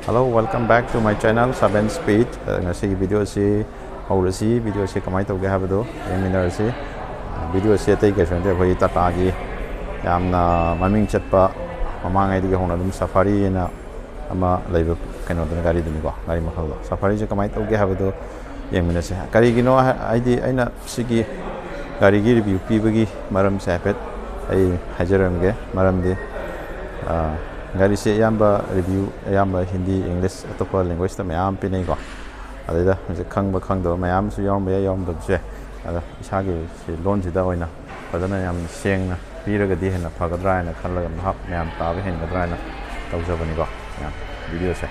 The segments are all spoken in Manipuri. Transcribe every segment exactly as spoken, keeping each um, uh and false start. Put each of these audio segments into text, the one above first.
Hello, welcome back to my channel, Saben Speed. Uh, ꯉꯁꯤꯒꯤ video ꯑꯁꯤ ꯍꯧꯔꯁꯤ꯫ Video ꯑꯁꯤ ꯀꯃꯥꯏꯅ ꯇꯧꯒꯦ ꯍꯥꯏꯕꯗꯨ ꯌꯦꯡꯃꯤꯟꯅꯔꯁꯤ꯫ Uh, video ꯑꯁꯤ ꯑꯇꯩ ꯀꯩꯁꯨ ꯅꯠꯇꯦ, ꯑꯩꯈꯣꯏꯒꯤ ꯇꯥꯇꯥꯒꯤ ꯌꯥꯝꯅ ꯃꯃꯤꯡ ꯆꯠꯄ, ꯃꯃꯥꯡꯉꯩꯗꯒꯤ ꯍꯧꯅ ꯑꯗꯨꯝ Safari ꯍꯥꯏꯅ ꯑꯃ ꯂꯩꯕ ꯀꯩꯅꯣꯗꯨꯅ, ꯒꯥꯔꯤꯗꯨꯅꯤꯀꯣ, ꯒꯥꯔꯤ ꯃꯈꯜꯗꯣ꯫ Safari ꯁꯦ ꯀꯃꯥꯏꯅ ꯇꯧꯒꯦ ꯍꯥꯏꯕꯗꯨ ꯌꯦꯡꯃꯤꯟꯅꯁꯦ꯫ ꯀꯔꯤꯒꯤꯅꯣ ꯍꯥꯏ-, ꯍꯥꯏꯗꯤ ꯑꯩꯅ ꯁꯤꯒꯤ ꯒꯥꯔꯤꯒꯤ review ꯄꯤꯕꯒꯤ ꯃꯔꯝꯁꯦ ꯍꯥꯏꯐꯦꯠ ꯑꯩ ꯍꯥꯏꯖꯔꯝꯒꯦ꯫ ꯃꯔꯝꯗꯤ, ꯑ, ꯒꯥꯔꯤꯁꯦ ꯑꯌꯥꯝꯕ review, ꯑꯌꯥꯝꯕ ꯍꯤꯟꯗꯤ, English, ꯑꯇꯣꯞꯄ language ꯇ ꯃꯌꯥꯝ ꯄꯤꯅꯩꯀꯣ꯫ ꯑꯗꯩꯗ ꯍꯧꯖꯤꯛ ꯈꯪꯕ ꯈꯪꯗꯕ ꯃꯌꯥꯝꯁꯨ ꯌꯥꯎꯔꯝꯕ ꯌꯥꯏ, ꯌꯥꯎꯔꯝꯗꯕꯁꯨ ꯌꯥꯏ꯫ ꯑꯗ ꯏꯁꯥꯒꯤ ꯁꯤ ꯂꯣꯟꯁꯤꯗ ꯑꯣꯏꯅ ꯐꯖꯅ ꯌꯥꯝ ꯁꯦꯡꯅ ꯄꯤꯔꯒꯗꯤ ꯍꯦꯟꯅ ꯐꯒꯗ꯭ꯔꯥ ꯍꯥꯏꯅ ꯈꯜꯂꯒ, ꯚꯥꯞ ꯃꯌꯥꯝ ꯇꯥꯕ ꯍꯦꯟꯒꯗ꯭ꯔꯥ ꯍꯥꯏꯅ ꯇꯧꯖꯕꯅꯤꯀꯣ, ꯃꯌꯥꯝ, video ꯁꯦ꯫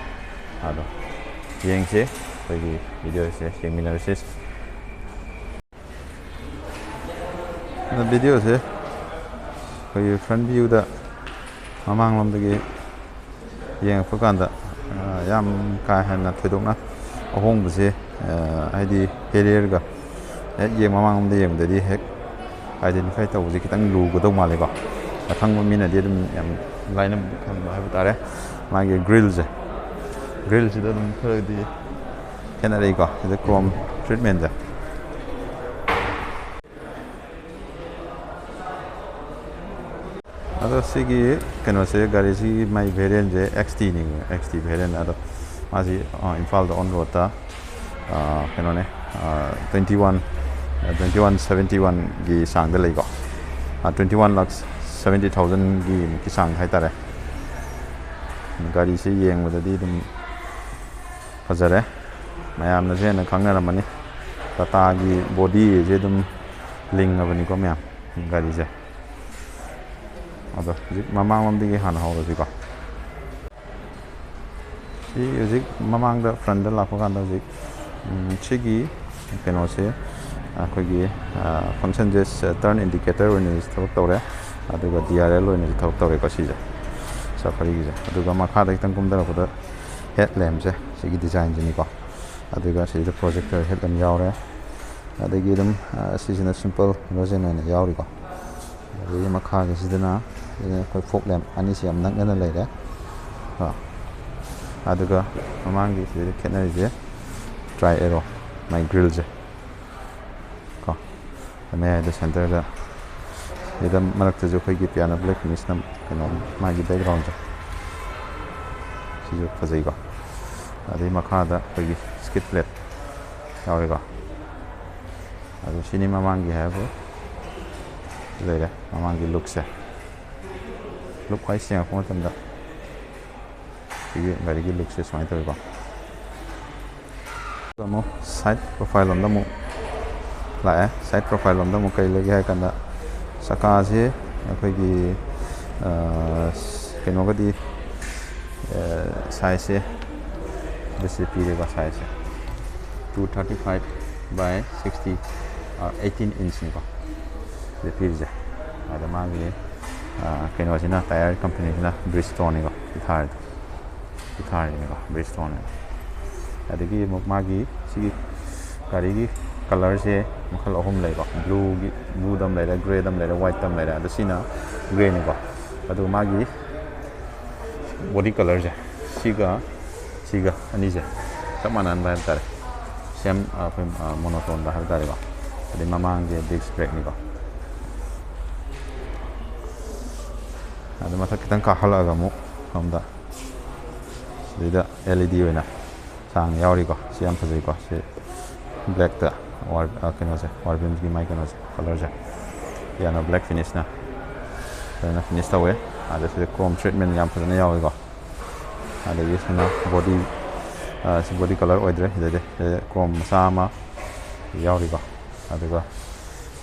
ꯑꯗꯣ ꯌꯦꯡꯁꯤ, ꯑꯩꯈꯣꯏꯒꯤ video ꯁꯦ ꯌꯦꯡꯃꯤꯟꯅꯔꯁꯤ꯫ ꯑꯗꯣ video ꯁꯦ ꯑꯩꯈꯣꯏꯒꯤ front view ꯗ ꯃꯃꯥꯡꯂꯣꯝꯗꯒꯤ ꯌꯦꯡꯉꯛꯄ ꯀꯥꯟꯗ, ꯑ, ꯌꯥꯝ ꯀꯥ ꯍꯦꯟꯅ ꯊꯣꯏꯗꯣꯛꯅ ꯑꯍꯣꯡꯕꯁꯦ, ꯑ, ꯍꯥꯏꯗꯤ Harrier ꯒ ꯍꯦꯛ ꯌꯦꯡ-, ꯃꯃꯥꯡꯂꯣꯝꯗ ꯌꯦꯡꯕꯗꯗꯤ ꯍꯦꯛ identify ꯇꯧꯕꯁꯦ ꯈꯤꯇꯪ ꯂꯨꯒꯗꯧ ꯃꯥꯜꯂꯦꯀꯣ꯫ ꯑꯈꯪꯕ ꯃꯤꯅꯗꯤ ꯑꯗꯨꯝ ꯌꯥꯝ ꯂꯥꯏꯅ ꯈꯪꯕ ꯍꯥꯏꯕ ꯇꯥꯔꯦ꯫ ꯃꯥꯒꯤ grill ꯁꯦ, grill ꯁꯤꯗ ꯑꯗꯨꯝ ꯈꯔꯗꯤ ꯈꯦꯠꯅꯔꯛꯏꯀꯣ, ꯁꯤꯗ chrome treatment ꯁꯦ꯫ ꯑꯗꯣ ꯁꯤꯒꯤ ꯀꯩꯅꯣꯁꯦ, ꯒꯥꯔꯤꯁꯤꯒꯤ ꯃꯥꯏ variant ꯁꯦ X T ꯅꯤ, X T variant꯫ ꯑꯗꯣ ꯃꯥꯁꯤ, ꯑ, ꯏꯝꯐꯥꯜꯗ on road ꯇ, ꯑ, ꯀꯩꯅꯣꯅꯦ, ꯑ, twenty one, twenty one seventy one ꯒꯤ ꯆꯥꯡꯗ ꯂꯩꯀꯣ꯫ ꯑ, twenty one lakh seventy thousand ꯒꯤ ꯃꯨꯛꯀꯤ ꯆꯥꯡ ꯍꯥꯏꯇꯥꯔꯦ꯫ ꯒꯥꯔꯤꯁꯦ ꯌꯦꯡꯕꯗꯗꯤ ꯑꯗꯨꯝ ꯐꯖꯔꯦ, ꯃꯌꯥꯝꯅꯁꯨ ꯍꯦꯟꯅ ꯈꯪꯅꯔꯝꯃꯅꯤ꯫ ꯇꯥꯇꯥꯒꯤ body ꯁꯦ ꯑꯗꯨꯝ ꯂꯤꯡꯉꯕꯅꯤꯀꯣ ꯃꯌꯥꯝ, ꯒꯥꯔꯤꯁꯦ꯫ ꯑꯗꯣ ꯍꯧꯖꯤꯛ ꯃꯃꯥꯡꯂꯣꯝꯗꯒꯤ ꯍꯥꯟꯅ ꯍꯧꯔꯁꯤꯀꯣ꯫ ꯁꯤ ꯍꯧꯖꯤꯛ ꯃꯃꯥꯡꯗ, front ꯇ ꯂꯥꯛꯄ ꯀꯥꯟꯗ ꯍꯧꯖꯤꯛ, ꯎꯝ, ꯁꯤꯒꯤ ꯀꯩꯅꯣꯁꯦ, ꯑꯩꯈꯣꯏꯒꯤ, ꯑ, function ꯁꯦ turn indicator ꯑꯣꯏꯅꯁꯨ ꯊꯕꯛ ꯇꯧꯔꯦ, ꯑꯗꯨꯒ D R L ꯑꯣꯏꯅꯁꯨ ꯊꯕꯛ ꯇꯧꯔꯦꯀꯣ ꯁꯤꯁꯦ, Safari ꯒꯤꯁꯦ꯫ ꯑꯗꯨꯒ ꯃꯈꯥꯗ ꯈꯤꯇꯪ ꯀꯨꯝꯊꯔꯛꯄꯗ head lamp ꯁꯦ, ꯁꯤꯒꯤ design ꯁꯤꯅꯤꯀꯣ꯫ ꯑꯗꯨꯒ ꯁꯤꯗ projector head lamp ꯌꯥꯎꯔꯦ꯫ ꯑꯗꯒꯤ ꯑꯗꯨꯝ, ꯑ, ꯁꯤꯁꯤꯅ simple halogen ꯑꯣꯏꯅ ꯌꯥꯎꯔꯤꯀꯣ꯫ ꯑꯗꯒꯤ ꯃꯈꯥꯒꯤꯁꯤꯗꯅ ꯑꯩꯈꯣꯏ fog lamp ꯑꯅꯤꯁꯤ ꯌꯥꯝ ꯅꯛꯅꯅ ꯂꯩꯔꯦ꯫ ꯀꯣ꯫ ꯑꯗꯨꯒ ꯃꯃꯥꯡꯒꯤ ꯁꯤꯗ ꯈꯦꯠꯅꯔꯤꯁꯦ ꯇ꯭ꯔꯥꯏ ꯑꯦꯔꯣ, ꯃꯥꯏ ꯒ꯭ꯔꯤꯜꯁꯦ ꯀꯣ, ꯃꯌꯥꯏꯗ ꯁꯦꯟꯇꯔꯗ, ꯁꯤꯗ ꯃꯔꯛꯇꯁꯨ ꯑꯩꯈꯣꯏꯒꯤ ꯄꯤꯌꯥꯅꯣ ꯕ꯭ꯂꯦꯛ ꯐꯤꯅꯤꯁꯅ ꯀꯩꯅꯣ, ꯃꯥꯒꯤ ꯕꯦꯛꯒ꯭ꯔꯥꯎꯟꯁꯦ ꯁꯤꯁꯨ ꯐꯖꯩꯀꯣ꯫ ꯑꯗꯩ ꯃꯈꯥꯗ ꯑꯩꯈꯣꯏꯒꯤ ꯁ꯭ꯀꯤꯠ ꯄ꯭ꯂꯦꯠ ꯌꯥꯎꯔꯦꯀꯣ꯫ ꯑꯗꯨ ꯁꯤꯅꯤ ꯃꯃꯥꯡꯒꯤ ꯍꯥꯏꯕꯨ ꯂꯩꯔꯦ, ꯃꯃꯥꯡꯒꯤ ꯂꯨꯛꯁꯦ꯫ ꯂꯨꯛ ꯈ꯭ꯋꯥꯏ ꯁꯦꯡꯉꯛꯄ ꯃꯇꯝꯗ ꯁꯤꯒꯤ ꯒꯥꯔꯤꯒꯤ ꯂꯨꯛꯁꯦ ꯁꯨꯃꯥꯏꯅ ꯇꯧꯋꯤꯀꯣ꯫ ꯑꯃꯨꯛ ꯁꯥꯏꯠ ꯄ꯭ꯔꯣꯐꯥꯏꯜ ꯂꯣꯝꯗ ꯑꯃꯨꯛ ꯂꯥꯛꯑꯦ꯫ ꯁꯥꯏꯠ ꯄ꯭ꯔꯣꯐꯥꯏꯜ ꯂꯣꯝꯗ ꯑꯃꯨꯛ ꯀꯔꯤ ꯂꯩꯒꯦ ꯍꯥꯏ ꯀꯥꯟꯗ, ꯆꯀꯥꯁꯦ ꯑꯩꯈꯣꯏꯒꯤ, ꯑ, ꯀꯩꯅꯣꯒꯗꯤ, ꯑ, ꯁꯥꯏꯖꯁꯦ, ꯁꯤ ꯄꯤꯔꯤꯕ ꯁꯥꯏꯖꯁꯦ two thirty five by sixty, ꯑ, eighteen inch ꯅꯤꯀꯣ ꯁꯤꯗ ꯄꯤꯔꯤꯁꯦ꯫ ꯑꯗ ꯃꯥꯒꯤ, ꯑ, ꯀꯩꯅꯣꯁꯤꯅ, ꯇꯥꯌꯔ ꯀꯝꯄꯅꯤꯁꯤꯅ ꯕ꯭ꯔꯤꯖꯁ꯭ꯇꯣꯟꯅꯤꯀꯣ ꯁꯤ ꯊꯥꯔꯤꯗꯣ꯫ ꯁꯤ ꯊꯥꯔꯤꯅꯤꯀꯣ, ꯕ꯭ꯔꯤꯖꯁ꯭ꯇꯣꯟꯅꯦꯕ꯫ ꯑꯗꯒꯤ ꯑꯃꯨꯛ ꯃꯥꯒꯤ ꯁꯤꯒꯤ ꯒꯥꯔꯤꯒꯤ ꯀꯂꯔꯁꯦ ꯃꯈꯜ ꯑꯍꯨꯝ ꯂꯩꯀꯣ꯫ ꯕ꯭ꯂꯨꯒꯤ, ꯕ꯭ꯂꯨꯗ ꯑꯃ ꯂꯩꯔꯦ, ꯒ꯭ꯔꯦꯗ ꯑꯃ ꯂꯩꯔꯦ, ꯋꯥꯏꯠꯇ ꯑꯃ ꯂꯩꯔꯦ꯫ ꯑꯗꯣ ꯁꯤꯅ ꯒ꯭ꯔꯦꯅꯤꯀꯣ꯫ ꯑꯗꯨꯒ ꯃꯥꯒꯤ ꯕꯣꯗꯤ ꯀꯂꯔꯁꯦ ꯁꯤꯒ ꯁꯤꯒ ꯑꯅꯤꯁꯦ ꯆꯞ ꯃꯥꯟꯅꯍꯟꯕ ꯍꯥꯏꯕ ꯇꯥꯔꯦ꯫ ꯁꯦꯝ, ꯑꯩꯈꯣꯏ ꯃꯣꯅꯣꯇꯣꯟꯗ ꯍꯥꯏꯕ ꯇꯥꯔꯦꯀꯣ꯫ ꯑꯗꯩ ꯃꯃꯥꯡꯒꯤ ꯗꯤꯁꯛ ꯕ꯭ꯔꯦꯛꯅꯤꯀꯣ꯫ ꯑꯗꯨ ꯃꯊꯛ ꯈꯤꯇꯪ ꯀꯥꯈꯠꯂꯛꯑꯒ ꯑꯃꯨꯛ ꯁꯣꯝꯗ ꯁꯤꯗꯩꯗ ꯑꯦꯜ ꯏ ꯗꯤ ꯑꯣꯏꯅ ꯆꯥꯡ ꯌꯥꯎꯔꯤꯀꯣ꯫ ꯁꯤ ꯌꯥꯝ ꯐꯖꯩꯀꯣ꯫ ꯁꯤ ꯕ꯭ꯂꯦꯛꯇ ꯋꯥꯔ-, ꯑ, ꯀꯩꯅꯣꯁꯦ, ꯋꯥꯔ ꯕꯤꯝꯁꯀꯤ ꯃꯥꯏ ꯀꯩꯅꯣꯁꯦ, ꯀꯂꯔꯁꯦ, ꯄꯤꯌꯥꯅꯣ ꯕ꯭ꯂꯦꯛ ꯐꯤꯅꯤꯁꯅ ꯐꯖꯅ ꯐꯤꯅꯤꯁ ꯇꯧꯋꯦ꯫ ꯑꯗ ꯁꯤꯗ ꯀ꯭ꯔꯣꯝ ꯇ꯭ꯔꯤꯠꯃꯦꯟ ꯌꯥꯝ ꯐꯖꯅ ꯌꯥꯎꯋꯤꯀꯣ꯫ ꯑꯗꯒꯤ ꯁꯤꯅ ꯕꯣꯗꯤ, ꯑ, ꯁꯤ ꯕꯣꯗꯤ ꯀꯂꯔ ꯑꯣꯏꯗ꯭ꯔꯦ꯫ ꯁꯤꯗꯗꯤ, ꯁꯤꯗ ꯀ꯭ꯔꯣꯝ ꯃꯆꯥ ꯑꯃ ꯌꯥꯎꯔꯤꯀꯣ꯫ ꯑꯗꯨꯒ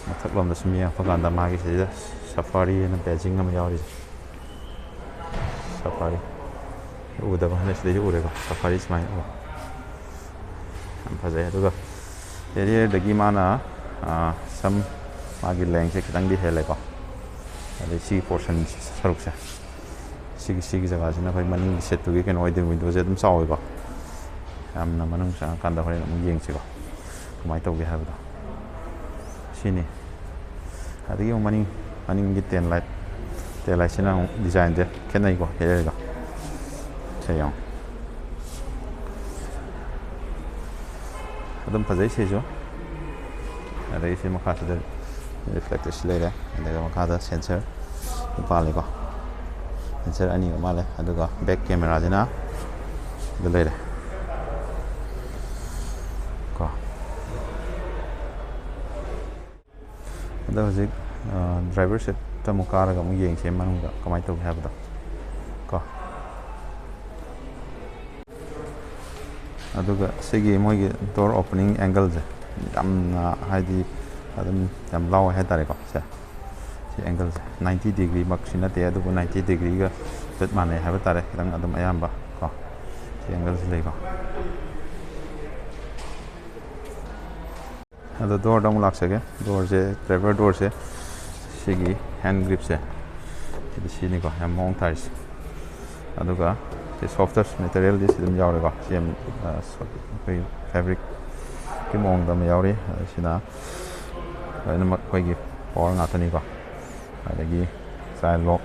ꯃꯊꯛꯂꯣꯝꯗ ꯁꯨꯝ ꯌꯦꯡꯉꯛꯄ ꯀꯥꯟꯗ ꯃꯥꯒꯤ ꯁꯤꯗ ꯁꯐꯥꯔꯤ ꯍꯥꯏꯅ ꯕꯦꯖꯤꯡ ꯑꯃ ꯌꯥꯎꯔꯤꯁꯦ꯫ ꯁꯐꯥꯔꯤ ꯎꯗꯕ ꯍꯥꯟꯅ ꯁꯤꯗꯩꯁꯨ ꯎꯔꯦꯀꯣ꯫ ꯁꯐꯥꯔꯤ ꯁꯨꯃꯥꯏꯅ ꯎ-, ꯌꯥꯝ ꯐꯖꯩ꯫ ꯑꯗꯨꯒ ꯔꯤꯌꯔꯗꯒꯤ ꯃꯥꯅ, ꯑ, ꯁꯝ, ꯃꯥꯒꯤ ꯂꯦꯡꯁꯦ ꯈꯤꯇꯪꯗꯤ ꯍꯦꯜꯂꯦꯀꯣ꯫ ꯑꯗꯩ ꯁꯤꯒꯤ ꯄꯣꯔꯁꯟ ꯁꯔꯨꯛꯁꯦ, ꯁꯤꯒꯤ, ꯁꯤꯒꯤ ꯖꯒꯥꯁꯤꯅ ꯑꯩꯈꯣꯏ ꯃꯅꯤꯡꯒꯤ ꯁꯤꯠꯇꯨꯒꯤ ꯀꯩꯅꯣ ꯑꯣꯏꯗꯣꯏꯅꯤ, ꯋꯤꯟꯗꯣꯁꯦ ꯑꯗꯨꯝ ꯆꯥꯎꯋꯤꯀꯣ꯫ ꯌꯥꯝꯅ ꯃꯅꯨꯡ ꯆꯪꯉꯀꯥꯟꯗ ꯍꯣꯔꯦꯟ ꯑꯃꯨꯛ ꯌꯦꯡꯁꯤꯀꯣ, ꯀꯃꯥꯏꯅ ꯇꯧꯒꯦ ꯍꯥꯏꯕꯗꯣ꯫ ꯁꯤꯅꯤ꯫ ꯑꯗꯒꯤ ꯑꯃꯨꯛ ꯃꯅꯤꯡ, ꯃꯅꯤꯡꯒꯤ ꯇꯦꯜ ꯂꯥꯏꯠ, ꯇꯦꯜ ꯂꯥꯏꯠꯁꯤꯅ ꯑꯃꯨꯛ ꯗꯤꯖꯥꯏꯟꯁꯦ ꯈꯦꯠꯅꯩꯀꯣ, ꯍꯦꯔꯦꯔꯒ꯫ ꯁꯦ ꯌꯦꯡꯉꯣ꯫ ꯑꯗꯨꯝ ꯐꯖꯩ ꯁꯤꯁꯨ꯫ ꯑꯗꯒꯤ ꯁꯤ ꯃꯈꯥꯁꯤꯗ ꯔꯤꯐ꯭ꯂꯦꯛꯇꯔꯁꯤ ꯂꯩꯔꯦ, ꯑꯗꯨꯒ ꯃꯈꯥꯗ ꯁꯦꯟꯁꯔ ꯄꯥꯜꯂꯤꯀꯣ꯫ ꯁꯦꯟꯁꯔ ꯑꯅꯤ ꯑꯣꯏ ꯃꯥꯜꯂꯦ꯫ ꯑꯗꯨꯒ ꯕꯦꯛ ꯀꯦꯃꯦꯔꯥꯁꯤꯅ ꯑꯗꯨ ꯂꯩꯔꯦ ꯀꯣ꯫ ꯑꯗꯣ ꯍꯧꯖꯤꯛ ꯗ꯭ꯔꯥꯏꯚꯔ ꯁꯤꯠꯇ ꯑꯃꯨꯛ ꯀꯥꯔꯒ ꯑꯃꯨꯛ ꯌꯦꯡꯁꯦ ꯃꯅꯨꯡꯗ ꯀꯃꯥꯏꯅ ꯇꯧꯒꯦ ꯍꯥꯏꯕꯗꯣ ꯀꯣ꯫ ꯑꯗꯨꯒ ꯁꯤꯒꯤ ꯃꯣꯏꯒꯤ ꯗꯣꯔ ꯑꯣꯄꯅꯤꯡ ꯑꯦꯡꯒꯜꯁꯦ ꯌꯥꯝꯅ, ꯍꯥꯏꯗꯤ, ꯑꯗꯨꯝ ꯌꯥꯝ ꯂꯥꯎꯋꯦ ꯍꯥꯏꯇꯥꯔꯦꯀꯣ꯫ ꯁꯦ, ꯁꯤ ꯑꯦꯡꯒꯜꯁꯦ ꯅꯥꯏꯟꯇꯤ ꯗꯤꯒ꯭ꯔꯤꯃꯛꯁꯤ ꯅꯠꯇꯦ, ꯑꯗꯨꯕꯨ ꯅꯥꯏꯟꯇꯤ ꯗꯤꯒ꯭ꯔꯤꯒ ꯆꯞ ꯃꯥꯟꯅꯩ ꯍꯥꯏꯕ ꯇꯥꯔꯦ꯫ ꯈꯤꯇꯪ ꯑꯗꯨꯝ ꯑꯌꯥꯝꯕ ꯀꯣ, ꯁꯤ ꯑꯦꯡꯒꯜꯁꯤ ꯂꯩꯀꯣ꯫ ꯑꯗꯣ ꯗꯣꯔꯗ ꯑꯃꯨꯛ ꯂꯥꯛꯆꯒꯦ꯫ ꯗꯣꯔꯁꯦ, ꯗ꯭ꯔꯥꯏꯚꯔ ꯗꯣꯔꯁꯦ ꯁꯤꯒꯤ ꯍꯦꯟ ꯒ꯭ꯔꯤꯞꯁꯦ, ꯁꯤꯗꯤ ꯁꯤꯅꯤꯀꯣ ꯌꯥꯝ ꯃꯑꯣꯡ ꯇꯥꯔꯤꯁꯦ꯫ ꯑꯗꯨꯒ ꯁꯤ ꯁꯣꯐꯇꯔ ꯃꯦꯇꯔꯤꯌꯦꯜꯗꯤ ꯁꯤ ꯑꯗꯨꯝ ꯌꯥꯎꯔꯦꯀꯣ꯫ ꯁꯤ ꯌꯥꯝ, ꯑ, ꯁꯣ-, ꯑꯩꯈꯣꯏ ꯐꯦꯕ꯭ꯔꯤꯛꯀꯤ ꯃꯑꯣꯡꯗ ꯑꯃ ꯌꯥꯎꯔꯤ꯫ ꯑꯗ ꯁꯤꯅ ꯂꯣꯏꯅꯃꯛ ꯑꯩꯈꯣꯏꯒꯤ ꯄꯋꯥꯔ ꯉꯥꯛꯇꯅꯤꯀꯣ꯫ ꯑꯗꯒꯤ ꯆꯥꯏꯜ ꯂꯣꯛ,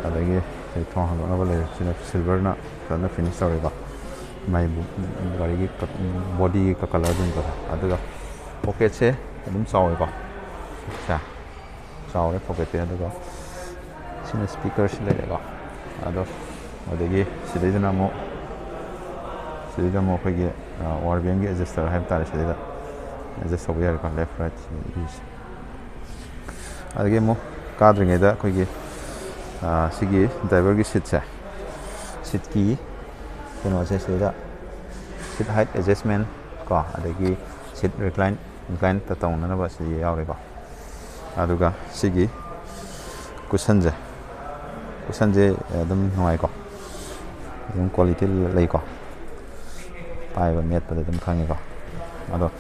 ꯑꯗꯒꯤ ꯁꯤ ꯊꯣꯡ ꯍꯥꯡꯗꯣꯛꯅꯕ ꯂꯩꯔꯦ꯫ ꯁꯤꯅ ꯁꯤꯜꯚꯔꯅ ꯐꯖꯅ ꯐꯤꯅꯤꯁ ꯇꯧꯔꯦꯀꯣ꯫ ꯃꯥꯏ ꯒꯥꯔꯤꯒꯤ ꯀ-, ꯕꯣꯗꯤꯒꯤ ꯀ-, ꯀꯂꯔꯗꯨꯅꯤꯀꯣ꯫ ꯑꯗꯨꯒ ꯄꯣꯀꯦꯠꯁꯦ ꯑꯗꯨꯝ ꯆꯥꯎꯋꯦꯀꯣ꯫ ꯁꯦ, ꯆꯥꯎꯔꯦ ꯄꯣꯀꯦꯠꯇꯤ꯫ ꯑꯗꯨꯒ ꯁꯤꯅ ꯁ꯭ꯄꯤꯀꯔꯁꯤ ꯂꯩꯔꯦꯀꯣ꯫ ꯑꯗꯣ ꯑꯗꯒꯤ ꯁꯤꯗꯩꯗꯅ ꯑꯃꯨꯛ, ꯁꯤꯗꯩꯗ ꯑꯃꯨꯛ ꯑꯩꯈꯣꯏꯒꯤ, ꯑ, ꯑꯣ ꯑꯥꯔ ꯚꯤ ꯑꯦꯝꯒꯤ ꯑꯦꯗꯖꯁꯇꯔ ꯍꯥꯏꯕ ꯇꯥꯔꯦ, ꯁꯤꯗꯩꯗ ꯑꯦꯗꯖꯁ ꯇꯧꯕ ꯌꯥꯔꯦꯀꯣ, ꯂꯦꯐ ꯔꯥꯏꯠ ꯁꯤꯒꯤꯁꯦ꯫ ꯑꯗꯒꯤ ꯑꯃꯨꯛ ꯀꯥꯗ꯭ꯔꯤꯉꯩꯗ ꯑꯩꯈꯣꯏꯒꯤ, ꯑ, ꯁꯤꯒꯤ ꯗ꯭ꯔꯥꯏꯚꯔꯒꯤ ꯁꯤꯠꯁꯦ, ꯁꯤꯠꯀꯤ ꯀꯩꯅꯣꯁꯦ ꯁꯤꯗ ꯁꯤꯠ ꯍꯥꯏꯠ ꯑꯦꯗꯖꯁꯃꯦꯟ ꯀꯣ, ꯑꯗꯒꯤ ꯁꯤꯠ ꯔꯤꯀ꯭ꯂꯥꯏꯟ, ꯔꯤꯀ꯭ꯂꯥꯏꯟ ꯇꯧꯅꯅꯕ ꯁꯤ ꯌꯥꯎꯔꯦꯀꯣ꯫ ꯑꯗꯨꯒ ꯁꯤꯒꯤ ꯀꯨꯁꯟꯁꯦ, ꯀꯨꯁꯟꯁꯦ ꯑꯗꯨꯝ ꯅꯨꯡꯉꯥꯏꯀꯣ, ꯑꯗꯨꯝ ꯀ꯭ꯋꯥꯂꯤꯇꯤ ꯂꯩꯀꯣ, ꯄꯥꯏꯕ ꯃꯦꯠꯄꯗ ꯑꯗꯨꯝ ꯈꯪꯉꯤꯀꯣ꯫ ꯑꯗꯣ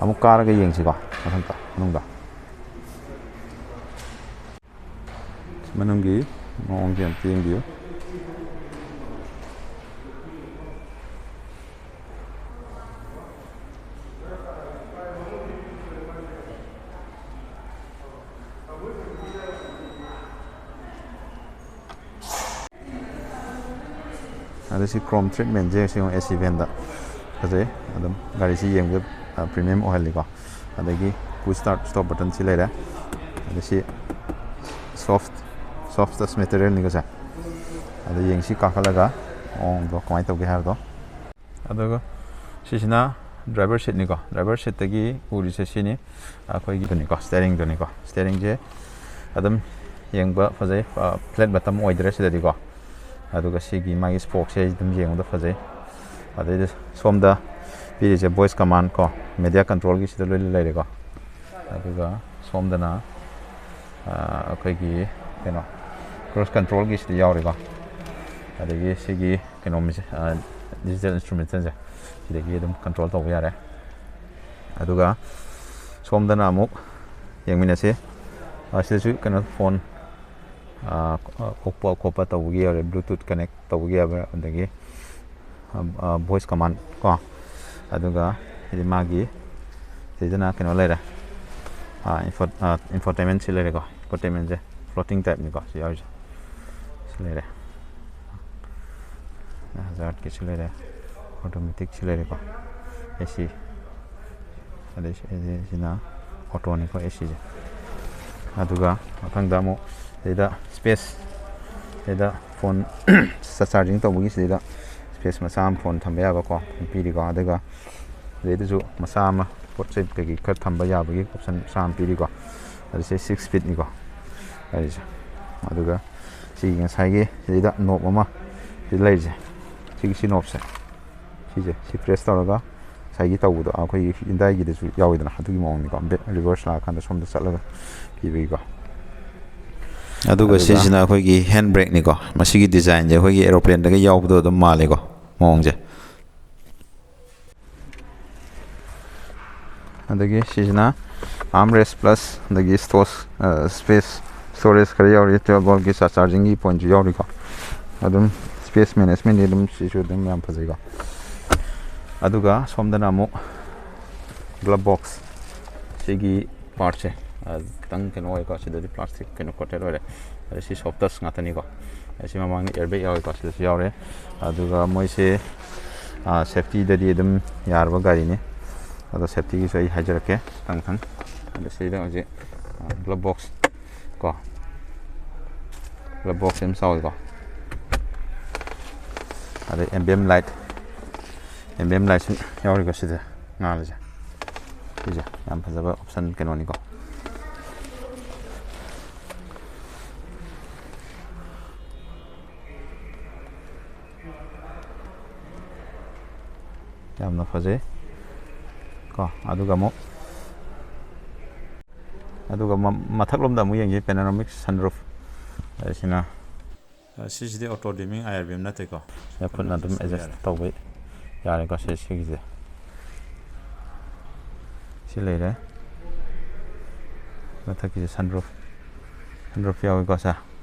ꯑꯃꯨꯛ ꯀꯥꯔꯒ ꯌꯦꯡꯁꯤꯀꯣ ꯃꯊꯛꯇ, ꯃꯅꯨꯡꯗ꯫ ꯃꯅꯨꯡꯒꯤ ꯃꯑꯣꯡꯁꯦ ꯑꯝꯇ ꯌꯦꯡꯕꯤꯌꯨ꯫ ꯑꯗ ꯁꯤ ꯀ꯭ꯔꯣꯝ ꯇ꯭ꯔꯤꯠꯃꯦꯟꯁꯦ ꯁꯤ ꯑꯦ ꯁꯤ ꯚꯦꯟꯗ ꯐꯖꯩ꯫ ꯑꯗꯨꯝ ꯒꯥꯔꯤꯁꯤ ꯌꯦꯡꯕꯗ ꯄ꯭ꯔꯤꯃꯤꯌꯝ ꯑꯣꯏꯍꯜꯂꯤꯀꯣ꯫ ꯑꯗꯒꯤ ꯀꯨ ꯁ꯭ꯇꯥꯔꯠ ꯁ꯭ꯇꯣꯞ ꯕꯇꯟ ꯁꯤ ꯂꯩꯔꯦ꯫ ꯑꯗ ꯁꯤ ꯁꯣꯐ ꯁꯣꯐ ꯇꯁ ꯃꯦꯇꯔꯤꯌꯦꯜꯅꯤꯀꯣ ꯁꯦ꯫ ꯑꯗ ꯌꯦꯡꯁꯤ ꯀꯥꯈꯠꯂꯒ ꯃꯑꯣꯡꯗꯣ ꯀꯃꯥꯏꯅ ꯇꯧꯒꯦ ꯍꯥꯏꯕꯗꯣ꯫ ꯑꯗꯨꯒ ꯁꯤꯁꯤꯅ ꯗ꯭ꯔꯥꯏꯚꯔ ꯁꯤꯠꯅꯤꯀꯣ꯫ ꯗ꯭ꯔꯥꯏꯚꯔ ꯁꯤꯠꯇꯒꯤ ꯎꯔꯤꯁꯦ ꯁꯤꯅꯤ, ꯑꯩꯈꯣꯏꯒꯤꯗꯨꯅꯤꯀꯣ, ꯁ꯭ꯇꯦꯔꯤꯡꯗꯨꯅꯤꯀꯣ꯫ ꯁ꯭ꯇꯦꯔꯤꯡꯁꯦ ꯑꯗꯨꯝ ꯌꯦꯡꯕ ꯐꯖꯩ, ꯐ꯭ꯂꯦꯠ ꯕꯠꯇꯝ ꯑꯣꯏꯗ꯭ꯔꯦ ꯁꯤꯗꯗꯤꯀꯣ꯫ ꯑꯗꯨꯒ ꯁꯤꯒꯤ ꯃꯥꯒꯤ ꯁ꯭ꯄꯣꯛꯁꯦ ꯑꯗꯨꯝ ꯌꯦꯡꯕꯗ ꯐꯖꯩ꯫ ꯑꯗꯩꯗ ꯁꯣꯝꯗ ꯄꯤꯔꯤꯁꯦ ꯚꯣꯏꯁ ꯀꯃꯥꯟ ꯀꯣ, ꯃꯦꯗꯤꯌꯥ ꯀꯟꯇ꯭ꯔꯣꯜꯒꯤ ꯁꯤꯗ ꯂꯣꯏꯅ ꯂꯩꯔꯦꯀꯣ꯫ ꯑꯗꯨꯒ ꯁꯣꯝꯗꯅ ꯑꯩꯈꯣꯏꯒꯤ ꯀꯩꯅꯣ, ꯀ꯭ꯔꯨꯖ ꯀꯟꯇ꯭ꯔꯣꯜꯒꯤ ꯁꯤꯗ ꯌꯥꯎꯔꯦꯀꯣ꯫ ꯑꯗꯒꯤ ꯁꯤꯒꯤ ꯀꯩꯅꯣ, ꯗꯤꯖꯤꯇꯦꯜ ꯏꯟꯁꯇ꯭ꯔꯨꯃꯦꯟꯁꯟꯁꯦ ꯁꯤꯗꯒꯤ ꯑꯗꯨꯝ ꯀꯟꯇ꯭ꯔꯣꯜ ꯇꯧꯕ ꯌꯥꯔꯦ꯫ ꯑꯗꯨꯒ ꯁꯣꯝꯗꯅ ꯑꯃꯨꯛ ꯌꯦꯡꯃꯤꯟꯅꯁꯤ꯫ ꯁꯤꯗꯁꯨ ꯀꯩꯅꯣ, ꯐꯣꯟ ꯑꯣꯛꯄ ꯈꯣꯠꯄ ꯇꯧꯕꯒꯤ ꯌꯥꯎꯔꯦ, ꯕ꯭ꯂꯨꯇꯨꯠ ꯀꯅꯦꯛ ꯇꯧꯕꯒꯤ ꯌꯥꯎꯔꯦ, ꯑꯗꯒꯤ ꯚꯣꯏꯁ ꯀꯃꯥꯟ ꯀꯣ꯫ ꯑꯗꯨꯒ ꯁꯤꯗꯤ ꯃꯥꯒꯤ ꯁꯤꯗꯅ ꯀꯩꯅꯣ ꯂꯩꯔꯦ, ꯏꯟꯐꯣꯇꯦꯟꯃꯦꯟꯁꯤ ꯂꯩꯔꯦꯀꯣ꯫ ꯏꯟꯐꯣꯇꯦꯟꯃꯦꯟꯁꯦ ꯐ꯭ꯂꯣꯇꯤꯡ ꯇꯥꯏꯞꯅꯤꯀꯣ ꯁꯤ ꯌꯥꯎꯔꯤꯁꯦ꯫ ꯁꯤ ꯂꯩꯔꯦ, ꯍꯖꯥꯔꯠꯀꯤꯁꯨ ꯂꯩꯔꯦ, ꯑꯣꯇꯣꯃꯦꯇꯤꯛꯁꯨ ꯂꯩꯔꯦꯀꯣ꯫ ꯑꯦ ꯁꯤ, ꯑꯗꯩ ꯁꯤꯅ ꯑꯣꯇꯣꯅꯤꯀꯣ, ꯑꯦ ꯁꯤꯁꯦ꯫ ꯑꯗꯨꯒ ꯃꯊꯪꯗ ꯑꯃꯨꯛ ꯁꯤꯗ ꯁ꯭ꯄꯦꯁ, ꯁꯤꯗ ꯐꯣꯟ ꯆꯥꯔꯖꯤꯡ ꯇꯧꯕꯒꯤ ꯁꯤꯗ ꯁ꯭ꯄꯦꯁ ꯃꯆꯥ ꯑꯃ ꯐꯣꯟ ꯊꯝꯕ ꯌꯥꯕꯀꯣ ꯄꯤꯔꯤꯀꯣ꯫ ꯑꯗꯨꯒ ꯁꯤꯗꯩꯗꯁꯨ ꯃꯆꯥ ꯑꯃ ꯄꯣꯠ ꯆꯩ ꯀꯩꯀꯩ ꯈꯔ ꯊꯝꯕ ꯌꯥꯕꯒꯤ ꯑꯣꯞꯁꯟ ꯃꯆꯥ ꯑꯃ ꯄꯤꯔꯤꯀꯣ꯫ ꯑꯗꯨꯁꯦ ꯁꯤꯛꯁ ꯐꯤꯠꯅꯤꯀꯣ ꯍꯥꯏꯔꯤꯁꯦ꯫ ꯑꯗꯨꯒ ꯁꯤꯒꯤ ꯉꯁꯥꯏꯒꯤ ꯁꯤꯗ ꯅꯣꯞ ꯑꯃ ꯁꯤꯗ ꯂꯩꯔꯤꯁꯦ, ꯁꯤꯒꯤ ꯁꯤ ꯅꯣꯞꯁꯦ, ꯁꯤꯁꯦ ꯁꯤ ꯄ꯭ꯔꯦꯁ ꯇꯧꯔꯒ ꯉꯁꯥꯏꯒꯤ ꯇꯧꯕꯗꯣ ꯑꯩꯈꯣꯏꯒꯤ ꯍ꯭ꯌꯨꯟꯗꯥꯏꯒꯤꯗꯁꯨ ꯌꯥꯎꯋꯤꯗꯅ, ꯑꯗꯨꯒꯤ ꯃꯑꯣꯡꯅꯤꯀꯣ꯫ ꯕꯦꯛ ꯔꯤꯚꯔꯁ ꯂꯥꯛꯑꯀꯥꯟꯗ ꯁꯣꯝꯗ ꯆꯠꯂꯒ ꯄꯤꯕꯒꯤꯀꯣ꯫ ꯑꯗꯨꯒ ꯑꯗꯨꯒ ꯁꯤꯁꯤꯅ ꯑꯩꯈꯣꯏꯒꯤ ꯍꯦꯟ ꯕ꯭ꯔꯦꯛꯅꯤꯀꯣ꯫ ꯃꯁꯤꯒꯤ ꯗꯤꯖꯥꯏꯟꯁꯦ ꯑꯩꯈꯣꯏꯒꯤ ꯑꯦꯔꯣꯄ꯭ꯂꯦꯟꯗꯒ ꯌꯥꯎꯕꯗꯣ ꯑꯗꯨꯝ ꯃꯥꯜꯂꯦꯀꯣ, ꯃꯑꯣꯡꯁꯦ꯫ ꯑꯗꯒꯤ ꯁꯤꯁꯤꯅ ꯑꯥꯔꯝ ꯔꯦꯁ ꯄ꯭ꯂꯁ ꯑꯗꯒꯤ ꯁ꯭ꯇꯣꯔꯦꯖ, ꯁ꯭ꯄꯦꯁ, ꯁ꯭ꯇꯣꯔꯦꯖ ꯈꯔ ꯌꯥꯎꯔꯤ꯫ ꯇ꯭ꯋꯦꯜꯞ ꯚꯣꯜꯠꯀꯤ ꯆꯥꯔꯖꯤꯡꯒꯤ ꯄꯣꯏꯟꯠꯁꯨ ꯌꯥꯎꯔꯤꯀꯣ꯫ ꯑꯗꯨꯝ ꯁ꯭ꯄꯦꯁ ꯃꯦꯅꯦꯖꯃꯦꯟꯗꯤ ꯑꯗꯨꯝ ꯁꯤꯁꯨ ꯑꯗꯨꯝ ꯌꯥꯝ ꯐꯖꯩꯀꯣ꯫ ꯑꯗꯨꯒ ꯁꯣꯝꯗꯅ ꯑꯃꯨꯛ ꯒ꯭ꯂꯞ ꯕꯣꯛꯁ ꯁꯤꯒꯤ ꯄꯥꯔꯠꯁꯦ ꯈꯤꯇꯪ ꯀꯩꯅꯣ ꯑꯣꯏꯀꯣ꯫ ꯁꯤꯗꯗꯤ ꯄ꯭ꯂꯥꯁꯇꯤꯛ ꯀꯩꯅꯣ ꯀꯣꯇꯦꯠ ꯑꯣꯏꯔꯦ꯫ ꯑꯗ ꯁꯤ ꯁꯣꯐ ꯇꯁ ꯉꯥꯛꯇꯅꯤꯀꯣ꯫ ꯑꯁꯤ ꯃꯃꯥꯡꯗ ꯑꯦꯌꯔꯕꯦꯒ ꯌꯥꯎꯋꯤꯀꯣ, ꯁꯤꯗꯁꯨ ꯌꯥꯎꯔꯦ꯫ ꯑꯗꯨꯒ ꯃꯣꯏꯁꯦ ꯁꯦꯐꯇꯤꯗꯗꯤ ꯑꯗꯨꯝ ꯌꯥꯔꯕ ꯒꯥꯔꯤꯅꯤ꯫ ꯑꯗꯣ ꯁꯦꯐꯇꯤꯒꯤꯁꯨ ꯑꯩ ꯍꯥꯏꯖꯔꯛꯀꯦ ꯃꯊꯪ ꯃꯊꯪ꯫ ꯑꯗꯣ ꯁꯤꯗ ꯍꯧꯖꯤꯛ ꯒ꯭ꯂꯣꯞ ꯕꯣꯛꯁ ꯀꯣ, ꯒ꯭ꯂꯣꯞ ꯕꯣꯛꯁ ꯑꯃ ꯆꯥꯎꯋꯤꯀꯣ, ꯑꯗꯩ ꯑꯦꯝꯕꯤꯌꯝ ꯂꯥꯏꯠ, ꯑꯦꯝꯕꯤꯌꯝ ꯂꯥꯏꯠꯁꯨ ꯌꯥꯎꯔꯤꯀꯣ ꯁꯤꯗ ꯉꯥꯜꯂꯤꯁꯦ꯫ ꯁꯤꯁꯦ ꯌꯥꯝ ꯐꯖꯕ ꯑꯣꯞꯁꯟ ꯀꯩꯅꯣꯅꯤꯀꯣ꯫ ꯌꯥꯝꯅ ꯐꯖꯩ ꯀꯣ꯫ ꯑꯗꯨꯒ ꯑꯃꯨꯛ, ꯑꯗꯨꯒ ꯃ-, ꯃꯊꯛꯂꯣꯝꯗ ꯑꯃꯨꯛ ꯌꯦꯡꯁꯤ, ꯄꯦꯅꯣꯔꯥꯃꯤꯛ ꯁꯟꯔꯨꯐ ꯍꯥꯏꯁꯤꯅ꯫ ꯑ, ꯁꯤꯁꯤꯗꯤ ꯑꯣꯇꯣ ꯗꯤꯃꯤꯡ ꯑꯥꯏ ꯑꯥꯔ ꯕꯤꯝ ꯅꯠꯇꯦꯀꯣ? ꯁꯤꯗ ꯈꯨꯠꯅ ꯑꯗꯨꯝ ꯑꯦꯗꯖꯁ ꯇꯧꯕ ꯌꯥꯔꯦꯀꯣ꯫ ꯁꯤ, ꯁꯤꯒꯤꯁꯦ ꯁꯤ ꯂꯩꯔꯦ꯫ ꯃꯊꯛꯀꯤꯁꯦ ꯁꯟꯔꯨꯐ, ꯁꯟꯔꯨꯐ ꯌꯥꯎꯋꯤꯀꯣ ꯁꯦ꯫